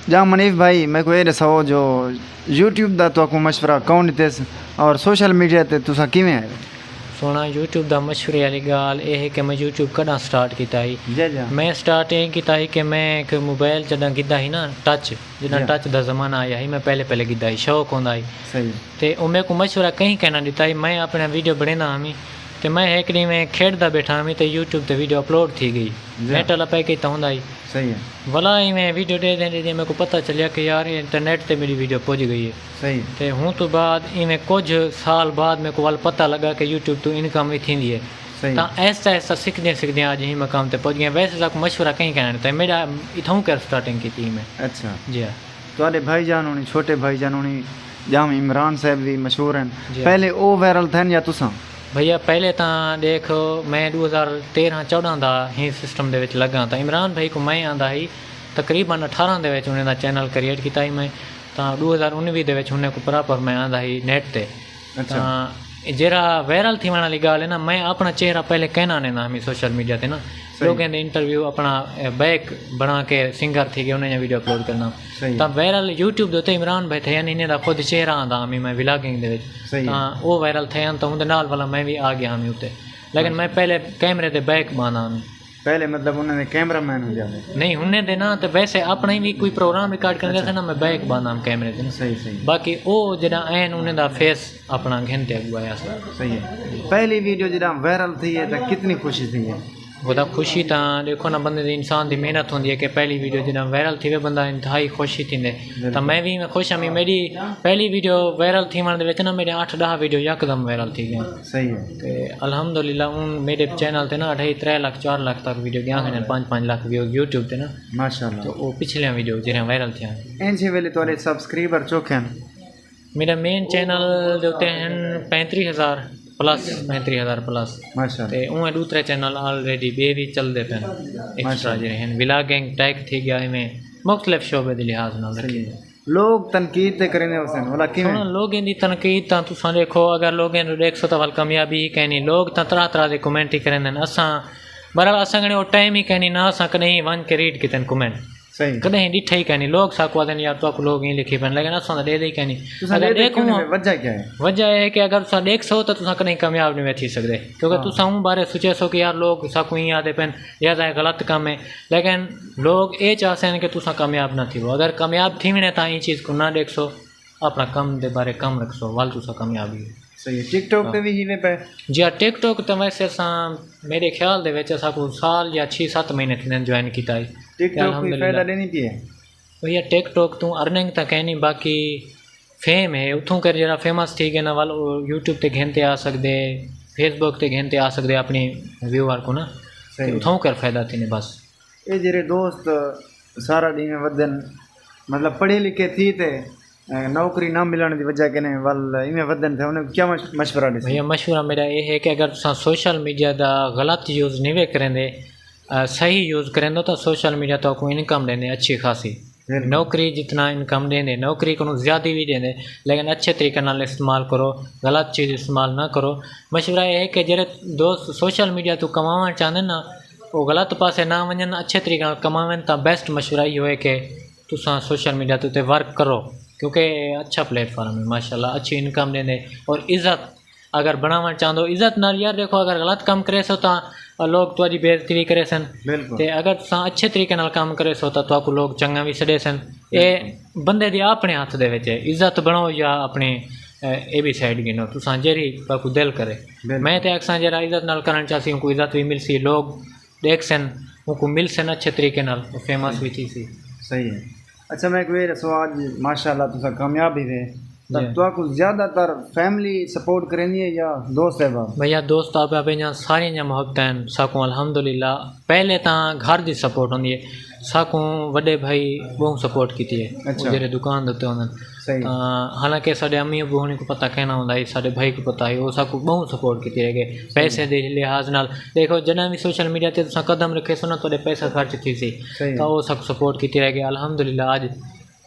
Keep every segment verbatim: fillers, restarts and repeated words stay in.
جا منیف بھائی، میکوں اے ݙساؤ جو یوٹیوب دا تہاکوں مشورہ کون ݙتیس اور سوشل میڈیا تے تساں کیویں آئے؟ سوہݨا، یوٹیوب دا مشورے والی ڳالھ اے ہے کہ میں یوٹیوب کݙاں سٹارٹ کیتا ہئی۔ جی، جی۔ میں سٹارٹ ایں کیتا ہئی کہ میں ہک موبائل جݙاں گھدا ہئی نا، ٹچ، جݙاں جی۔ ٹچ دا زمانہ آیا ہئی، میں پہلے پہلے گھدا ہئی، شوق ہوندا ہئی۔ صحیح۔ تے او میکوں مشورہ کہیں کہیں نہ ݙتا ہئی، میں اپݨا ویڈیو بݨیندا ہامی تے میں ہک ݙینہہ میں کھیݙدا ٻیٹھا ہامی تے یوٹیوب تے ویڈیو اپلوڈ تھی ڳئی۔ جی۔ نیٹ والا پیکیج تاں ہوندا ہئی۔ صحیح ہے۔ ولا ایویں ویڈیو ݙیہدے ݙیہدے میکوں پتہ چلیا کہ یار، اے انٹرنیٹ تے میݙی ویڈیو پڄ ڳئی ہے۔ صحیح۔ تے ہوں توں بعد ایویں کجھ سال بعد میکوں ول پتہ لڳا کہ یوٹیوب توں انکم وی تھیندی ہے۔ صحیح۔ تاں آہستہ آہستہ سکھدیاں سکھدیاں اڄ ایں مقام تے پڄ ڳئے۔ ویسے ساکوں مشورہ کہیں کہیں ݙتا، میݙا اتھاؤں کر سٹارٹنگ کیتی میں۔ اچھا۔ جی ہاں۔ تہاݙے بھائی جان ہوݨی، چھوٹے بھائی جان ہوݨی، ڄام عمران صاحب وی مشہور ہن۔ جی ہاں۔ پہلے او وائرل تھئن یا تساں؟ بھیا، پہلے تاں ݙیکھ، میں ݙو ہزار تیرہاں چوݙاں دا ہی سسٹم دے وچ لڳاں، تاں عمران بھائی کوں میں آندا ہئی، تقریباً اٹھارہ دے وچ انہیں دا چینل کریئیٹ کیتا ہئی میں، تاں ݙو ہزار انیوی دے وچ انہیں کوں پراپر میں آندا ہئی نیٹ تے۔ اچھا۔ تاں جیڑھا وائرل تھیوݨ والی ڳالھ ہے نا، میں اپݨا چہرہ پہلے کائنا آندا ہامی سوشل میڈیا تے نا۔ صحیح۔ لوکیں دے انٹرویو اپݨا، اے، بیک بݨا کے سنگر تھی ڳئے، انہیں ویڈیو اپلوڈ کرݨا۔ صحیح۔ تاں وائرل یوٹیوب دے اتے عمران بھائی تھئن، انہیں دا خود چہرہ آندا ہامی میں ولاگنگ دے وچ۔ صحیح۔ تاں او وائرل تھئن تاں اوندے نال ولا میں وی آ ڳیا ہامی اتے۔ لیکن میں پہلے کیمرے دے بیک ٻہندا ہامی۔ پہلے مطلب انہیں دے کیمرہ مین ہوندے ہامی۔ نہیں، انہیں دے نا، تے ویسے اپݨا ہی وی کوئی پروگرام ریکارڈ کریندے اچھا۔ سے نا، میں بیک ٻہندا ہامی کیمرے دے نا۔ صحیح، صحیح۔ باقی او جݙاں این انہیں دا فیس اپݨا گھن تے اڳوں آیا سی۔ صحیح ہے۔ پہلی ویڈیو جݙاں وائرل تھی ہے تاں کتنی خوشی تھی ہے؟ ودا خوشی تاں ݙیکھو نا، بندے دی، انسان دی محنت ہوندی ہے کہ پہلی ویڈیو جݙاں وائرل تھیوے، بندہ انتہائی خوش ہی تھیندے۔ بالکل۔ تاں میں وی میں خوش ہاں، میݙی پہلی ویڈیو وائرل تھیوݨ دے وچ نا میݙے اٹھ ݙاہ ویڈیو یکدم وائرل تھی ڳئین۔ صحیح ہے۔ تے الحمدللہ ہݨ میݙے چینل تے نا اڑھائی ترے لکھ، چار لکھ تک ویڈیو ڳیاں ہن، پنج پنج لکھ ویوز یوٹیوب تے نا۔ ماشاءاللہ۔ تے او پچھلیاں ویڈیو جیڑھیاں وائرل تھیاں۔ اینجھے ویلے تہاݙے سبسکرائبر چوکھے ہن؟ میݙا مین چینل دے اتے ہن پینتری ہزار پلس، پینتری ہزار پلس۔ ماشاءاللہ۔ تے اونویں ݙو ترے چینل آلریڈی ٻئے وی چلدے پئن۔ ایکسٹرا ماشاءاللہ۔ جیڑھے ہن، ولاگنگ، ٹیک تھی ڳیا، ایویں مختلف شعبے دے لحاظ نال صحیح رکھی۔ ہے۔ لوگ تنقید تے کریندے ہوسن، ولا کیویں؟ سݨو، لوگیں دی تنقید تاں تساں ݙیکھو، اگر لوگیں نوں ݙیکھسو تاں ول کامیابی ہی کائنی۔ لوگ تاں طرح طرح دے کمنٹ ہی کریندن۔ اساں، بہرحال، اساں کنے او ٹائم ہی کائنی، نہ اساں کݙاہیں ونڄ کے ریڈ کیتن کمنٹ۔ صحیح۔ کݙاہیں ݙٹھا ہی کائنی۔ لوگ ساکوں آہدن، "یار، تہاکوں لوگ ایں لکھی پئن"، لیکن اساں تاں ݙیہدے ہی کائنی۔ تساں اگر ݙیہدے کیوں ݙیکھو، نہیں پئے، وجہ کیا ہے؟ وجہ اے ہے کہ اگر تساں ݙیکھسو تاں تساں کݙاہیں کامیاب نہیں وے تھی سڳدے، کیونکہ ہاں۔ تساں اوں بارے سوچیسو کہ یار، لوگ ساکوں ایں آہدے پئن، یا تاں اے غلط کم ہے۔ لیکن لوگ اے چاہسن کہ تساں کامیاب نہ تھیوو۔ اگر کامیاب تھیوݨے تاں ایں چیز کوں نہ ݙیکھسو، اپݨا کم دے بارے کم رکھسو، ول تساں کامیاب ہیوے۔ صحیح ہے۔ ٹک ٹاک تے ہاں۔ وی ہیوے پئے؟ جی ہاں، ٹک ٹاک تے ویسے اساں، میݙے خیال دے وچ اساکوں سال یا چھ ست مہینے تھیندن جوائن کیتا ہے۔ ٹک تے ٹاک کوئی الحمدللہ۔ فائدہ ݙیندی پئی ہے؟ بھیا، ٹک ٹاک توں ارننگ تاں کائنی، باقی فیم ہے، اتھوں کر جیڑھا فیمس تھی ڳئے نا، ول او یوٹیوب تے گھن تے آ سڳدے، فیس بک تے گھن تے آ سڳدے اپݨی ویور کوں نا۔ صحیح۔ تے اتھوں کر فائدہ تھیندے بس۔ اے جیڑھے دوست سارا ݙینہہ ایویں ودن، مطلب پڑھے لکھے تھی تے، اے، نوکری نہ ملݨ دی وجہ کنے ول ایویں ودن تے انہیں کیا مش-، مشورہ ݙیسو؟ بھیا، مشورہ میݙا اے ہے کہ اگر تساں سوشل میڈیا دا غلط یوز نہیں وے کریندے، آ، صحیح یوز کریندو تاں سوشل میڈیا تہاکوں انکم ݙیندے اچھی خاصی۔ بالکل۔ نوکری جتنا انکم ݙیندے، نوکری کنوں زیادہ وی ݙیندے، لیکن اچھے طریقے نال استعمال کرو، غلط چیز استعمال نہ کرو۔ مشورہ اے ہے کہ جیڑھے دوست سوشل میڈیا توں کماوݨ چاہندن نا، او غلط پاسے نہ ونڄن، اچھے طریقے نال کماون، تاں بیسٹ مشورہ ایہو ہے کہ تساں سوشل میڈیا تے اتے ورک کرو، کیونکہ اچھا پلیٹ فارم ہے، ماشاءاللہ، اچھی انکم ݙیندے اور عزت اگر بݨاوݨ چاہندو، عزت نال، یار، ݙیکھو، اگر غلط کم کریسو تاں لوگ تہاݙی بے عزتی وی کریسن۔ بالکل۔ تے اگر تساں اچھے طریقے نال کم کریسو تاں تہاکوں لوگ چنڳا وی سݙیسن۔ اے بالکل۔ بندے دے اپݨے ہتھ دے وچ ہے، عزت بݨاؤ یا اپݨے، اے، اے بی سائیڈ گھنو، تساں جیڑھی تہاکوں دل کرے۔ بالکل۔ میں تے اکثر جیڑھا عزت نال کرݨ چاہسی، اونکوں عزت وی ملسی، لوگ ݙیکھسن، اونکوں ملسن اچھے طریقے نال، او فیمس وی تھیسی۔ صحیح ہے۔ اچھا، میکوں اے ݙسو، اڄ ماشاءاللہ تساں کامیاب ہیوے، تاں جی۔ تہاکوں زیادہ تر فیملی سپورٹ کریندی ہے یا دوست احباب؟ بھیا، دوست احباب جیہاں ساریاں جیہاں محبتاں ہن ساکوں، الحمدللہ۔ پہلے تاں گھر دی سپورٹ ہوندی ہے، ساکوں وݙے بھائی ٻہوں سپورٹ کیتی ہے، اچھا۔ او جیڑھے دکان دے اتے ہوندن۔ صحیح۔ تاں حالانکہ ساݙے امی ابو ہوݨیں کوں پتہ کائنا ہوندا ہئی، ساݙے بھائی کوں پتہ ہئی، او ساکوں ٻہوں سپورٹ کیتی رہ ڳئے۔ صحیح۔ پیسے دے لحاظ نال ݙیکھو، جݙاں وی سوشل میڈیا تے تساں قدم رکھیسو نا، تہاݙے پیسہ خرچ تھیسی۔ صحیح۔ تاں او ساکوں سپورٹ کیتی رہ ڳئے۔ الحمدللہ اڄ،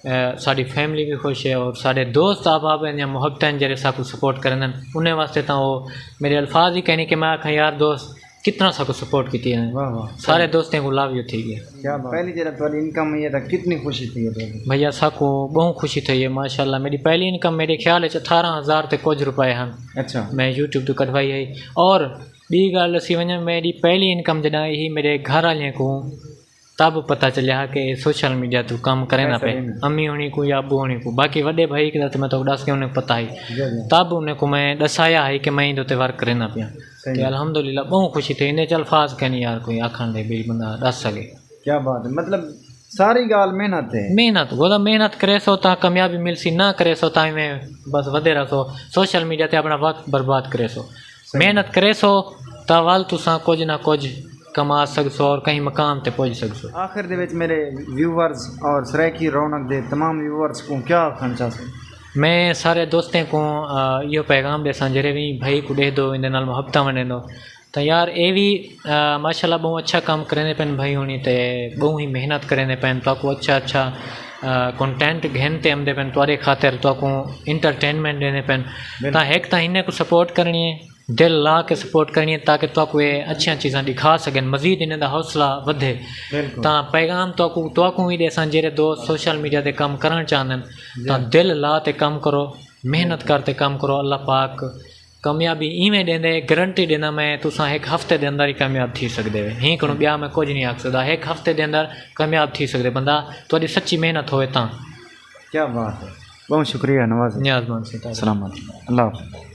اے، ساݙی فیملی وی خوش ہے اور ساݙے دوست احباب ہیں یا محبت ہیں جیڑھے ساکوں سپورٹ کریندن، انہیں واسطے تاں او میݙے الفاظ ہی کائنی کہ میں آکھاں، یار دوست، کتنا ساکوں سپورٹ کیتی ہے۔ واہ واہ۔ سارے دوستیں کو لو یو تھی گیا۔ کیا بات۔ پہلی جڑا تہاڈی انکم ہوئی ہے تاں کتنی خوشی تھی ہے تہاڈی؟ بھیا ساکوں بہت خوشی تھی ہے ماشاءاللہ۔ میری پہلی انکم میرے خیال وچ اٹھارہ ہزار تے کچھ روپے ہن۔ اچھا۔ میں یوٹیوب تو کڈھوائی ہے۔ اور ٻی ڳالھ ݙسی ونڄاں، میݙی پہلی انکم جݙاں ہئی میݙے گھر والیاں کوں تب پتہ چلیا ہا کہ اے سوشل میڈیا توں کم کرینا پئے۔ امی ہوݨی کوں یا ابو ہوݨی کوں، باقی وݙے بھائی دا تے میں تہاکوں ݙس ڳیا، انہیں کوں پتہ ہئی۔ تب انہیں کوں میں ݙسایا ہئی کہ میں ایندے اتے ورک کرینا پیاں۔ تے الحمدللہ ٻہوں خوشی تھئی۔ ایندے چ الفاظ کائنی یار کوئی آکھݨ دے بھئی بندہ ݙس سڳے۔ کیا بات ہے، مطلب ساری ڳالھ محنت ہے۔ محنت، گودا محنت کریسو تاں کامیابی ملسی، نہ کریسو تاں ایویں بس ودے رہسو، سوشل میڈیا تے اپݨا وقت برباد کریسو۔ محنت کریسو تاں ول تساں کجھ نہ کجھ کما سڳسو اور کہیں مقام تے پڄ سڳسو۔ آخر دے وچ میرے ویورز اور سرائیکی رونق دے تمام ویورز کوں کیا آکھݨ چاہسو؟ میں سارے دوستیں کوں ایہو پیغام ݙیساں، جیڑھے وی بھائی کوں ݙیہدو، ایندے نال محبتاں ونڈیندو، تاں یار اے وی ماشاءاللہ ٻہوں اچھا کم کریندے پن بھائی ہوݨی، تے ٻہوں ہی محنت کریندے پن، تہاکوں اچھا اچھا کنٹینٹ گھن تے امدے پن تہاݙے خاطر، تہاکوں انٹرٹینمنٹ ݙیندے پن۔ تاں ہک تاں انہیں کوں سپورٹ کرݨی ہے، دل لا کے سپورٹ کرݨی ہے تاکہ تہاکوں اے اچھیاں چیزاں ݙکھا سڳن، مزید انہیں دا حوصلہ ودھے۔ تاں پیغام تہاکوں تہاکوں وی ݙیساں، جیڑھے دوست سوشل میڈیا تے کم کرݨ چاہندن تاں دل لا تے کم کرو، محنت کر تے کم کرو، اللہ پاک کامیابی ایویں ݙیندے، گارنٹی ݙیندا میں، تساں ہک ہفتے دے اندر ہی کامیاب تھی سڳدے وے۔ ہیں کنوں ٻیا میں کجھ نہیں آکھ سڳدا، ہک ہفتے دے اندر کامیاب تھی سڳدے بندہ، تہاݙی سچی محنت ہووے تاں۔ کیا بات ہے، بہت شکریہ نواز۔ نیاز مان سئیں۔ سلامت، اللہ حافظ۔